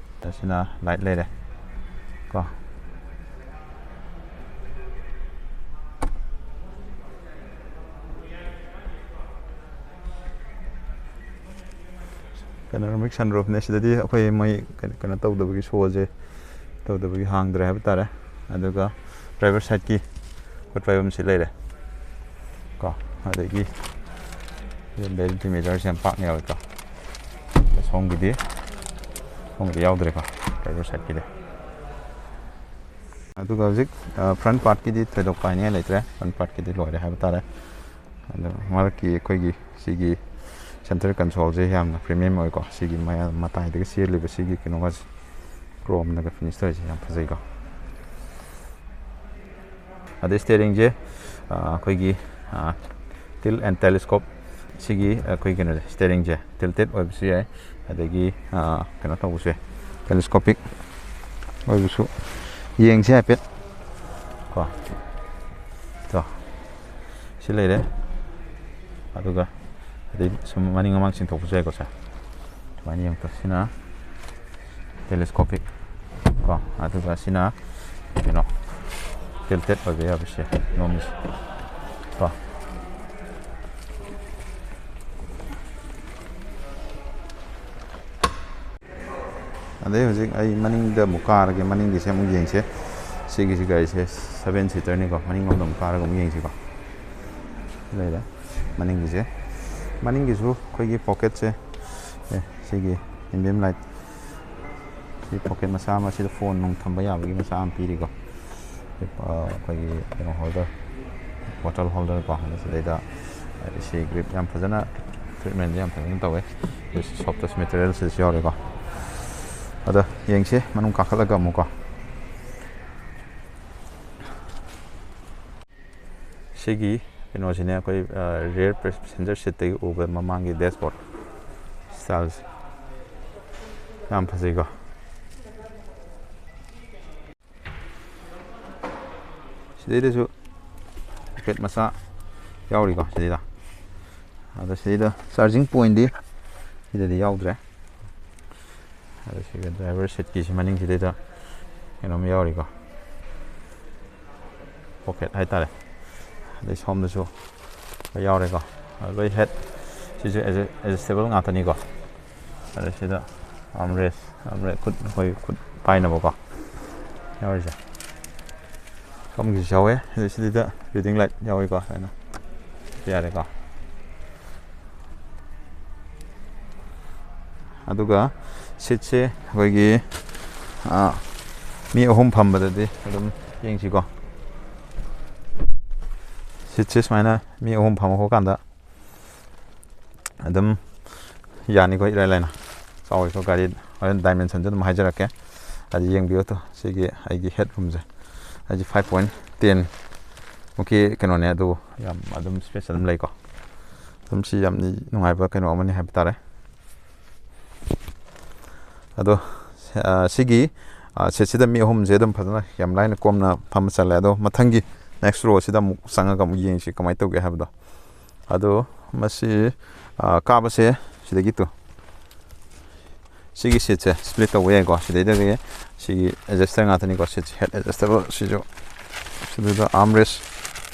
ꯑꯁꯤꯅ ꯂꯥꯏꯠ ꯂꯩꯔꯦ ꯀꯣ꯫ ꯄꯦꯅꯣꯔꯥꯃꯤꯛ ꯁꯟꯔꯨꯐꯅꯦ꯫ ꯁꯤꯗꯗꯤ ꯑꯩꯈꯣꯏ ꯃꯣꯏ ꯀꯩꯅꯣ, ꯀꯩꯅꯣ ꯇꯧꯗꯕꯒꯤ, ꯁꯣꯁꯦ ꯇꯧꯗꯕꯒꯤ ꯍꯥꯡꯗ꯭ꯔꯦ ꯍꯥꯏꯕ ꯇꯥꯔꯦ꯫ ꯑꯗꯨꯒ ꯗ꯭ꯔꯥꯏꯚꯔ ꯁꯥꯏꯠꯀꯤ ꯈꯨꯠ ꯄꯥꯏꯐꯝꯁꯤ ꯂꯩꯔꯦ ꯀꯣ꯫ ꯑꯗꯒꯤ ꯚꯦꯅꯤꯇꯤ ꯃꯤꯔꯔꯁꯦ ꯌꯥꯝ ꯄꯥꯛꯅ ꯌꯥꯎꯋꯦꯀꯣ꯫ ꯁꯣꯝꯒꯤꯗꯤ, ꯁꯣꯝꯒꯤꯗꯤ ꯌꯥꯎꯗ꯭ꯔꯦꯀꯣ, ꯗ꯭ꯔꯥꯏꯚꯔ ꯁꯥꯏꯠꯀꯤꯗꯤ꯫ ꯑꯗꯨꯒ ꯍꯧꯖꯤꯛ, ꯑ, ꯐ꯭ꯔꯟ ꯄꯥꯔꯠꯀꯤꯗꯤ ꯊꯣꯏꯗꯣꯛꯄ ꯍꯥꯏꯅꯤꯡꯉꯥꯏ ꯂꯩꯇ꯭ꯔꯦ꯫ ꯐ꯭ꯔꯟ ꯄꯥꯔꯠꯀꯤꯗꯤ ꯂꯣꯏꯔꯦ ꯍꯥꯏꯕ ꯇꯥꯔꯦ꯫ ꯑꯗꯣ ꯃꯔꯛꯀꯤ ꯑꯩꯈꯣꯏꯒꯤ ꯁꯤꯒꯤ ꯁꯦꯟꯇꯔ ꯀꯟꯁꯣꯜꯁꯦ ꯌꯥꯝꯅ ꯄ꯭ꯔꯤꯃꯤꯌꯝ ꯑꯣꯏꯀꯣ꯫ ꯁꯤꯒꯤ ꯃꯌꯥ-, ꯃꯇꯥꯏꯗꯒ ꯆꯦꯜꯂꯤꯕ ꯁꯤꯒꯤ ꯀꯩꯅꯣꯒꯁꯦ, ꯀ꯭ꯔꯣꯝꯅꯒ ꯐꯤꯅꯤꯁ ꯇꯧꯔꯤꯁꯦ ꯌꯥꯝ ꯐꯖꯩꯀꯣ꯫ ꯑꯗꯩ ꯁ꯭ꯇꯦꯔꯤꯡꯁꯦ, ꯑ, ꯑꯩꯈꯣꯏꯒꯤ, ꯑ, tilt and telescope, ꯁꯤꯒꯤ ꯑꯩꯈꯣꯏ ꯀꯩꯅꯣꯁꯦ, ꯁ꯭ꯇꯦꯔꯤꯡꯁꯦ ꯇꯤꯜꯇꯦꯠ ꯑꯣꯏꯕꯁꯨ ꯌꯥꯏ, ꯑꯗꯒꯤ, ꯑ, ꯀꯩꯅꯣ ꯇꯧꯕꯁꯨ ꯌꯥꯏ, ꯇꯦꯂꯦꯁꯀꯣꯄꯤꯛ ꯑꯣꯏꯕꯁꯨ꯫ ꯌꯦꯡꯁꯦ ꯍꯥꯏꯐꯦꯠ ꯀꯣ꯫ ꯇꯣ, ꯁꯤ ꯂꯩꯔꯦ꯫ ꯑꯗꯨꯒ ꯑꯗꯩ ꯁꯨꯝ ꯃꯅꯤꯡ ꯃꯃꯥꯡ ꯆꯤꯡꯊꯣꯛꯄꯁꯨ ꯌꯥꯏꯀꯣ ꯁꯦ꯫ ꯁꯨꯃꯥꯏꯅ ꯌꯦꯡꯉꯛꯇ ꯁꯤꯅ ꯇꯦꯂꯦꯁꯀꯣꯄꯤꯛ ꯀꯣ, ꯑꯗꯨꯒ ꯁꯤꯅ ꯀꯩꯅꯣ, ꯇꯤꯜꯇꯦꯠ ꯑꯣꯏꯕ ꯌꯥꯕꯁꯦ, ꯅꯣꯝꯃꯤꯁꯦ ꯀꯣ꯫ ꯑꯗꯩ ꯍꯧꯖꯤꯛ ꯑꯩ ꯃꯅꯤꯡꯗ ꯑꯃꯨꯛ ꯀꯥꯔꯒꯦ, ꯃꯅꯤꯡꯒꯤꯁꯦ ꯑꯃꯨꯛ ꯌꯦꯡꯁꯦ꯫ ꯁꯤꯒꯤꯁꯤ ꯒꯥꯔꯤꯁꯦ ꯁꯚꯦꯟ ꯁꯤꯇꯔꯅꯤꯀꯣ, ꯃꯅꯤꯡꯂꯣꯝꯗ ꯑꯃꯨꯛ ꯀꯥꯔꯒ ꯑꯃꯨꯛ ꯌꯦꯡꯁꯤꯀꯣ꯫ ꯂꯩꯔꯦ꯫ ꯃꯅꯤꯡꯒꯤꯁꯦ, ꯃꯅꯤꯡꯒꯤꯁꯨ ꯑꯩꯈꯣꯏꯒꯤ ꯄꯣꯀꯦꯠꯁꯦ, ꯑꯦ, ꯁꯤꯒꯤ ꯑꯦꯝꯕꯤꯌꯝ ꯂꯥꯏꯠ, ꯁꯤ ꯄꯣꯀꯦꯠ ꯃꯆꯥ ꯑꯃ, ꯁꯤꯗ ꯐꯣꯟ ꯅꯨꯡ ꯊꯝꯕ ꯌꯥꯕꯒꯤ ꯃꯆꯥ ꯑꯃ ꯄꯤꯔꯤꯀꯣ꯫ ꯑꯩꯈꯣꯏꯒꯤ ꯀꯩꯅꯣ ꯍꯣꯜꯗꯔ, ꯕꯣꯇꯜ ꯍꯣꯜꯗꯔ ꯀꯣ, ꯑꯗ ꯁꯤꯗꯩꯗ ꯁꯤ ꯒ꯭ꯔꯤꯞ ꯌꯥꯝ ꯐꯖꯅ, ꯇ꯭ꯔꯤꯠꯃꯦꯟꯁꯦ ꯌꯥꯝ ꯐꯖꯅ ꯇꯧꯋꯦ꯫ ꯁꯣꯐꯇꯦꯁ ꯃꯦꯇꯔꯤꯌꯦꯜꯁꯤꯁꯨ ꯌꯥꯎꯔꯦꯀꯣ꯫ ꯑꯗꯣ ꯌꯦꯡꯁꯤ ꯃꯅꯨꯡ ꯀꯥꯈꯠꯂꯒ ꯑꯃꯨꯛꯀꯣ꯫ ꯁꯤꯒꯤ ꯀꯩꯅꯣꯁꯤꯅꯦ ꯑꯩꯈꯣꯏ ꯔꯤꯌꯔ ꯄꯦꯁꯦꯟꯖꯔ ꯁꯤꯠꯇꯒꯤ ꯎꯕ ꯃꯃꯥꯡꯒꯤ ꯗꯦꯁꯕꯣꯔꯗ ꯁ꯭ꯇꯥꯏꯜꯁꯦ꯫ ꯌꯥꯝ ꯐꯖꯩꯀꯣ꯫ ꯁꯤꯗꯩꯗꯁꯨ ꯄꯣꯀꯦꯠ ꯃꯆꯥ ꯌꯥꯎꯔꯤꯀꯣ ꯁꯤꯗꯩꯗ꯫ ꯑꯗꯣ ꯁꯤꯗꯩꯗ ꯆꯥꯔꯖꯤꯡ ꯄꯣꯏꯟꯗꯤ ꯁꯤꯗꯗꯤ ꯌꯥꯎꯗ꯭ꯔꯦ꯫ ꯑꯗꯣ ꯁꯤꯒ ꯗ꯭ꯔꯥꯏꯚꯔ ꯁꯤꯠꯀꯤꯁꯤ ꯃꯅꯤꯡꯁꯤꯗꯩꯗ ꯀꯩꯅꯣꯝ ꯌꯥꯎꯔꯤꯀꯣ, ꯄꯣꯀꯦꯠ ꯍꯥꯏꯇꯥꯔꯦ꯫ ꯑꯗꯩ ꯁꯣꯝꯗꯁꯨ ꯌꯥꯎꯔꯦꯀꯣ꯫ ꯑꯗꯣ ꯂꯣꯏ ꯍꯦꯠ, ꯁꯤꯁꯨ ꯑꯦꯗꯖꯁꯇꯦꯕꯜ ꯉꯥꯛꯇꯅꯤꯀꯣ꯫ ꯑꯗ ꯁꯤꯗ ꯑꯥꯔꯝꯔꯦꯁ, ꯑꯥꯔꯝꯔꯦꯁ ꯈꯨꯠ, ꯑꯩꯈꯣꯏ ꯈꯨꯠ ꯄꯥꯏꯅꯕꯀꯣ ꯌꯥꯎꯔꯤꯁꯦ꯫ ꯁꯣꯝꯒꯤꯁꯨ ꯌꯥꯎꯋꯦ꯫ ꯑꯗ ꯁꯤꯗ ꯔꯤꯗꯤꯡ ꯂꯥꯏꯠ ꯌꯥꯎꯋꯤꯀꯣ, ꯁꯨꯃꯥꯏꯅ ꯌꯥꯔꯦꯀꯣ꯫ ꯑꯗꯨꯒ ꯁꯤꯠꯁꯦ ꯑꯩꯈꯣꯏꯒꯤ, ꯑꯥ, ꯃꯤ ꯑꯍꯨꯝ ꯐꯝꯕꯗꯗꯤ ꯑꯗꯨꯝ ꯌꯦꯡꯁꯤꯀꯣ꯫ ꯁꯤꯠꯁꯦ ꯁꯨꯃꯥꯏꯅ ꯃꯤ ꯑꯍꯨꯝ ꯐꯝꯃꯛꯄ ꯀꯥꯟꯗ ꯑꯗꯨꯝ ꯌꯥꯅꯤꯀꯣ, ꯏꯔꯥꯏ ꯂꯥꯏꯅ꯫ ꯆꯥꯎꯋꯤꯀꯣ ꯒꯥꯔꯤ, ꯍꯣꯔꯦꯟ ꯗꯥꯏꯃꯦꯟꯁꯟꯁꯨ ꯑꯗꯨꯝ ꯍꯥꯏꯖꯔꯛꯀꯦ꯫ ꯑꯗꯨ ꯌꯦꯡꯕꯤꯌꯨ ꯇꯨ, ꯁꯤꯒꯤ ꯑꯩꯒꯤ ꯍꯦꯠ ꯔꯨꯝꯁꯦ꯫ ꯑꯩꯁꯦ five point ten ꯃꯨꯛꯀꯤ ꯀꯩꯅꯣꯅꯦ, ꯑꯗꯨꯕꯨ ꯌꯥꯝ ꯑꯗꯨꯝ ꯁ꯭ꯄꯦꯁ ꯑꯗꯨꯝ ꯂꯩꯀꯣ꯫ ꯑꯗꯨꯝ ꯁꯤ ꯌꯥꯝ ꯅꯨꯡꯉꯥꯏꯕ ꯀꯩꯅꯣ ꯑꯃꯅꯤ ꯍꯥꯏꯕ ꯇꯥꯔꯦ꯫ ꯑꯗꯣ, ꯑ, ꯁꯤꯒꯤ, ꯑ, ꯁꯤꯠꯁꯤꯗ ꯃꯤ ꯑꯍꯨꯝꯁꯦ ꯑꯗꯨꯝ ꯐꯖꯅ ꯌꯥꯝ ꯂꯥꯏꯅ ꯀꯣꯝꯅ ꯐꯝꯕ ꯆꯜꯂꯦ꯫ ꯑꯗꯣ ꯃꯊꯪꯒꯤ next row ꯁꯤꯗ ꯑꯃꯨꯛ ꯆꯪꯉꯒ ꯑꯃꯨꯛ ꯌꯦꯡꯁꯤ ꯀꯃꯥꯏꯅ ꯇꯧꯒꯦ ꯍꯥꯏꯕꯗꯣ꯫ ꯑꯗꯣ ꯃꯁꯤ, ꯑ, ꯀꯥꯕꯁꯦ ꯁꯤꯗꯒꯤ ꯇꯨ, ꯁꯤꯒꯤ ꯁꯤꯠꯁꯦ ꯁ꯭ꯄ꯭ꯂꯤꯠ ꯇꯧꯕ ꯌꯥꯏꯀꯣ꯫ ꯁꯤꯗꯩꯗꯒꯤ ꯁꯤꯒꯤ ꯑꯦꯗꯖꯁꯇꯔ ꯉꯥꯛꯇꯅꯤꯀꯣ, ꯁꯤꯠꯁꯦ, ꯍꯦꯠ ꯑꯦꯗꯖꯁꯇꯦꯕꯜ ꯁꯤꯁꯨ꯫ ꯁꯤꯗ ꯑꯥꯔꯝꯔꯦꯁ,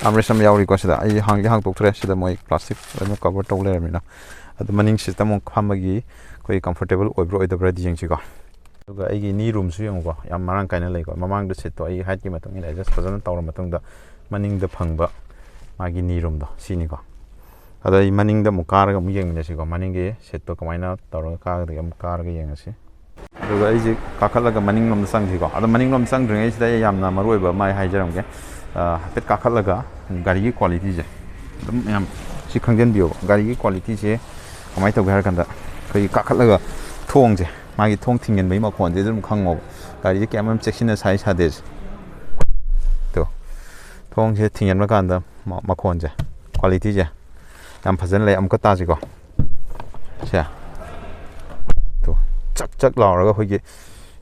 ꯑꯥꯔꯝꯔꯦꯁ ꯑꯃ ꯌꯥꯎꯔꯤꯀꯣ꯫ ꯁꯤꯗ ꯑꯩ ꯍꯥꯡꯗꯤ ꯍꯥꯡꯗꯣꯛꯇ꯭ꯔꯦ, ꯁꯤꯗ ꯃꯣꯏ ꯄ꯭ꯂꯥꯁꯇꯤꯛ ꯂꯣꯏꯅꯃꯛ ꯀꯚꯔ ꯇꯧ ꯂꯩꯔꯕꯅꯤꯅ꯫ ꯑꯗꯨ ꯃꯅꯤꯡ ꯁꯤꯠꯇ ꯑꯃꯨꯛ ꯐꯝꯕꯒꯤ ꯑꯩꯈꯣꯏ ꯀꯝꯐꯣꯔꯇꯦꯕꯜ ꯑꯣꯏꯕ꯭ꯔꯥ ꯑꯣꯏꯗꯕ꯭ꯔꯥꯗꯤ ꯌꯦꯡꯁꯤꯀꯣ꯫ ꯑꯗꯨꯒ ꯑꯩꯒꯤ ꯅꯤ ꯔꯨꯝꯁꯨ ꯌꯦꯡꯉꯨꯀꯣ, ꯌꯥꯝ ꯃꯔꯥꯡ ꯀꯥꯏꯅ ꯂꯩꯀꯣ꯫ ꯃꯃꯥꯡꯗ ꯁꯤꯠꯇꯣ ꯑꯩ ꯍꯥꯏꯠꯀꯤ ꯃꯇꯨꯡ ꯏꯟꯅ ꯑꯦꯗꯖꯁ ꯐꯖꯅ ꯇꯧꯔ ꯃꯇꯨꯡꯗ ꯃꯅꯤꯡꯗ ꯐꯪꯕ ꯃꯥꯒꯤ ꯅꯤ ꯔꯨꯝꯗꯣ ꯁꯤꯅꯤꯀꯣ꯫ ꯑꯗꯣ ꯑꯩ ꯃꯅꯤꯡꯗ ꯑꯃꯨꯛ ꯀꯥꯔꯒ ꯑꯃꯨꯛ ꯌꯦꯡꯃꯤꯟꯅꯁꯤꯀꯣ, ꯃꯅꯤꯡꯒꯤ ꯁꯤꯠꯇꯣ ꯀꯃꯥꯏꯅ ꯇꯧꯔꯒ ꯀꯥꯒꯗꯒꯦ ꯑꯃꯨꯛ ꯀꯥꯔꯒ ꯌꯦꯡꯉꯁꯤ꯫ ꯑꯗꯨꯒ ꯑꯩꯁꯦ ꯀꯥꯈꯠꯂꯒ ꯃꯅꯤꯡꯂꯣꯝꯗ ꯆꯪꯁꯤꯀꯣ꯫ ꯑꯗꯣ ꯃꯅꯤꯡꯂꯣꯝ ꯆꯪꯗ꯭ꯔꯤꯉꯩꯁꯤꯗ ꯑꯩ ꯌꯥꯝꯅ ꯃꯔꯨ ꯑꯣꯏꯕ ꯑꯃ ꯑꯩ ꯍꯥꯏꯖꯔꯝꯒꯦ꯫ ꯑ, ꯍꯥꯏꯐꯦꯠ ꯀꯥꯈꯠꯂꯒ ꯒꯥꯔꯤꯒꯤ ꯀ꯭ꯋꯥꯂꯤꯇꯤꯁꯦ ꯑꯗꯨꯝ ꯃꯌꯥꯝ ꯁꯤ ꯈꯪꯖꯤꯟꯕꯤꯌꯣꯕ꯫ ꯒꯥꯔꯤꯒꯤ ꯀ꯭ꯋꯥꯂꯤꯇꯤꯁꯦ ꯀꯃꯥꯏꯅ ꯇꯧꯒꯦ ꯍꯥꯏꯔ ꯀꯥꯟꯗ, ꯑꯩꯈꯣꯏꯒꯤ ꯀꯥꯈꯠꯂꯒ ꯊꯣꯡꯁꯦ, ꯃꯥꯒꯤ ꯊꯣꯡ ꯊꯤꯡꯖꯤꯟꯕꯒꯤ ꯃꯈꯣꯟꯁꯦ ꯑꯗꯨꯝ ꯈꯪꯉꯣꯕ꯫ ꯒꯥꯔꯤꯁꯦ ꯀꯌꯥꯝ ꯌꯥꯝ ꯆꯦꯛꯁꯤꯟꯅ ꯁꯥꯏ ꯁꯥꯗꯦꯁꯦ꯫ ꯇꯣ, ꯊꯣꯡꯁꯦ ꯊꯤꯡꯖꯤꯟꯕ ꯀꯥꯟꯗ ꯃ-, ꯃꯈꯣꯟꯁꯦ, ꯀ꯭ꯋꯥꯂꯤꯇꯤꯁꯦ ꯌꯥꯝ ꯐꯖꯅ ꯂꯩ꯫ ꯑꯃꯨꯛꯀ ꯇꯥꯁꯤꯀꯣ꯫ ꯁꯦ꯫ ꯇꯣ, ꯆꯛ ꯆꯛ ꯂꯥꯎꯔꯒ ꯑꯩꯈꯣꯏꯒꯤ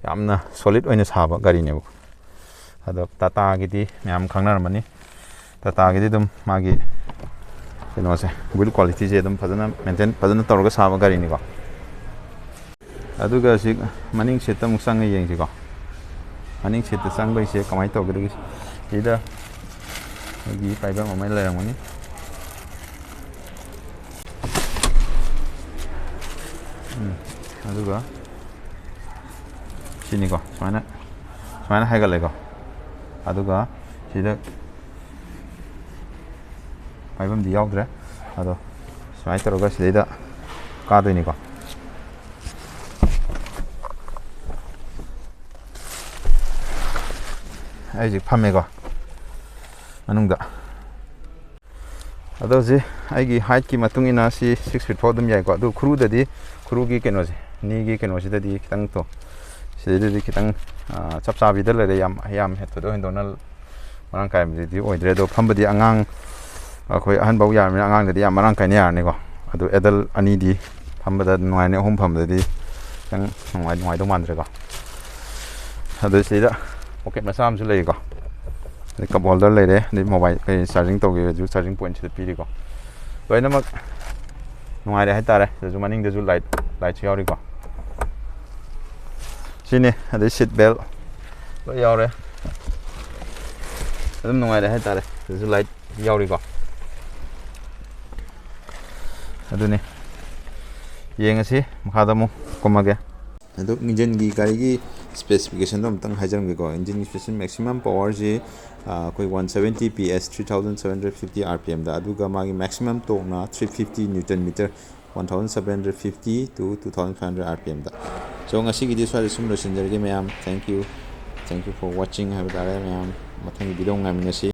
ꯌꯥꯝꯅ solid ꯑꯣꯏꯅ ꯁꯥꯕ ꯒꯥꯔꯤꯅꯦꯕ꯫ ꯑꯗꯣ ꯇꯥꯇꯥꯒꯤꯗꯤ ꯃꯌꯥꯝ ꯈꯪꯅꯔꯝꯃꯅꯤ꯫ ꯇꯥꯇꯥꯒꯤꯗꯤ ꯑꯗꯨꯝ ꯃꯥꯒꯤ ꯀꯩꯅꯣꯁꯦ, build qualityꯁꯦ ꯑꯗꯨꯝ ꯐꯖꯅ maintain ꯐꯖꯅ ꯇꯧꯔꯒ ꯁꯥꯕ ꯒꯥꯔꯤꯅꯤꯀꯣ꯫ ꯑꯗꯨꯒ ꯁꯤ ꯃꯅꯤꯡ seatꯇ ꯑꯃꯨꯛ ꯆꯪꯉ ꯌꯦꯡꯁꯤꯀꯣ꯫ ꯃꯅꯤꯡ seatꯇ ꯆꯪꯕꯩꯁꯦ ꯀꯃꯥꯏꯅ ꯇꯧꯒꯗꯒꯦ? ꯁꯤꯗ ꯑꯩꯒꯤ ꯄꯥꯏꯐꯝ ꯑꯃ ꯂꯩꯔꯝꯒꯅꯤ꯫ ꯎꯝ, ꯑꯗꯨꯒ ꯁꯤꯅꯤꯀꯣ, ꯁꯨꯃꯥꯏꯅ, ꯁꯨꯃꯥꯏꯅ ꯍꯥꯏꯒꯠꯂꯦꯀꯣ꯫ ꯑꯗꯨꯒ ꯁꯤꯗ ꯄꯥꯏꯐꯝꯗꯤ ꯌꯥꯎꯗ꯭ꯔꯦ꯫ ꯑꯗꯣ ꯁꯨꯃꯥꯏꯅ ꯇꯧꯔꯒ ꯁꯤꯗꯩꯗ ꯀꯥꯗꯣꯏꯅꯤꯀꯣ꯫ ꯑꯩ ꯍꯧꯖꯤꯛ ꯐꯝꯃꯦꯀꯣ ꯃꯅꯨꯡꯗ꯫ ꯑꯗꯣ ꯍꯧꯖꯤꯛ ꯑꯩꯒꯤ heightꯀꯤ ꯃꯇꯨꯡ ꯏꯟꯅ ꯁꯤ six feet ꯐꯥꯎ ꯑꯗꯨꯝ ꯌꯥꯏꯀꯣ꯫ ꯑꯗꯨ ꯈꯨꯔꯨꯗꯗꯤ, ꯈꯨꯔꯨꯒꯤ ꯀꯩꯅꯣꯁꯦ, knee-ꯒꯤ ꯀꯩꯅꯣꯁꯤꯗꯗꯤ ꯈꯤꯇꯪ ꯇꯣ-, ꯁꯤꯗꯩꯗꯗꯤ ꯈꯤꯇꯪ, ꯑ, ꯆꯞ ꯆꯥꯕꯤꯗ ꯂꯩꯔꯦ꯫ ꯌꯥꯝ, ꯌꯥꯝ ꯍꯦꯟ-, ꯊꯣꯏꯗꯣꯛ ꯍꯦꯟꯗꯣꯛꯅ ꯃꯔꯥꯡ ꯀꯥꯏꯕꯗꯨꯗꯤ ꯑꯣꯏꯗ꯭ꯔꯦ꯫ ꯑꯗꯣ ꯐꯝꯕꯗꯤ ꯑꯉꯥꯡ, ꯑꯩꯈꯣꯏ ꯑꯍꯟꯐꯧ ꯌꯥꯔꯕꯅꯤꯅ ꯑꯉꯥꯡꯗꯗꯤ ꯌꯥꯝ ꯃꯔꯥꯡ ꯀꯥꯏꯅ ꯌꯥꯔꯅꯤꯀꯣ꯫ ꯑꯗꯨ adult ꯑꯅꯤꯗꯤ ꯐꯝꯕꯗ ꯅꯨꯡꯉꯥꯏꯅꯤ, ꯑꯍꯨꯝ ꯐꯝꯕꯗꯗꯤ ꯈꯤꯇꯪ ꯅꯨꯡꯉꯥꯏ-, ꯅꯨꯡꯉꯥꯏꯗꯧ ꯃꯥꯟꯗ꯭ꯔꯦꯀꯣ꯫ ꯑꯗꯨ ꯁꯤꯗ pocket ꯃꯆꯥ ꯑꯃꯁꯨ ꯂꯩꯀꯣ꯫ ꯑꯗꯩ cup holder ꯂꯩꯔꯦ, ꯑꯗꯩ mobile ꯀꯩ charging ꯇꯧꯒꯦ ꯑꯗꯨ charging pointꯁꯤꯗ ꯄꯤꯔꯤꯀꯣ꯫ ꯂꯣꯏꯅꯃꯛ ꯅꯨꯡꯉꯥꯏꯔꯦ ꯍꯥꯏꯇꯥꯔꯦ꯫ ꯁꯤꯗꯁꯨ ꯃꯅꯤꯡꯗꯁꯨ light, lightꯁꯨ ꯌꯥꯎꯔꯤꯀꯣ꯫ ꯁꯤꯅꯤ, ꯑꯗꯩ seat belt ꯂꯣꯏ ꯌꯥꯎꯔꯦ꯫ ꯑꯗꯨꯝ ꯅꯨꯡꯉꯥꯏꯔꯦ ꯍꯥꯏꯇꯥꯔꯦ꯫ ꯁꯤꯗꯁꯨ light ꯌꯥꯎꯔꯤꯀꯣ꯫ ꯑꯗꯨꯅꯤ꯫ ꯌꯦꯡꯉꯁꯤ, ꯃꯈꯥꯗ ꯑꯃꯨꯛ ꯀꯨꯝꯃꯒꯦ꯫ ꯑꯗꯨ engine-ꯒꯤ ꯒꯥꯔꯤꯒꯤ ꯁ꯭ꯄꯦꯁꯤꯐꯤꯀꯦꯁꯟꯗꯣ ꯑꯃꯨꯛꯇꯪ ꯍꯥꯏꯖꯔꯝꯒꯦꯀꯣ꯫ ꯏꯟꯖꯤꯟ ꯁ꯭ꯄꯦꯁꯤꯐꯤꯀꯦꯁꯟ ꯃꯦꯛꯁꯤꯃꯝ ꯄꯋꯔꯁꯤ ꯑꯩꯈꯣꯏ one seventy P S, three thousand seven hundred fifty R P M ꯗ, ꯑꯗꯨꯒ ꯃꯥꯒꯤ maximum ꯇꯣꯛꯅ three fifty Newton meter, one thousand seven hundred fifty to two thousand five hundred R P M the. So ꯉꯁꯤꯒꯤꯗꯤ ꯁ꯭ꯋꯥꯏꯗ ꯁꯨꯝ ꯂꯣꯏꯁꯤꯟꯖꯔꯒꯦ ꯃꯌꯥꯝ꯫ Thank you, thank you for watching ꯍꯥꯏꯕ ꯇꯥꯔꯦ ꯃꯌꯥꯝ꯫ ꯃꯊꯪꯒꯤ ꯚꯤꯗꯤꯑꯣ ꯉꯥꯏꯃꯤꯟꯅꯁꯤ꯫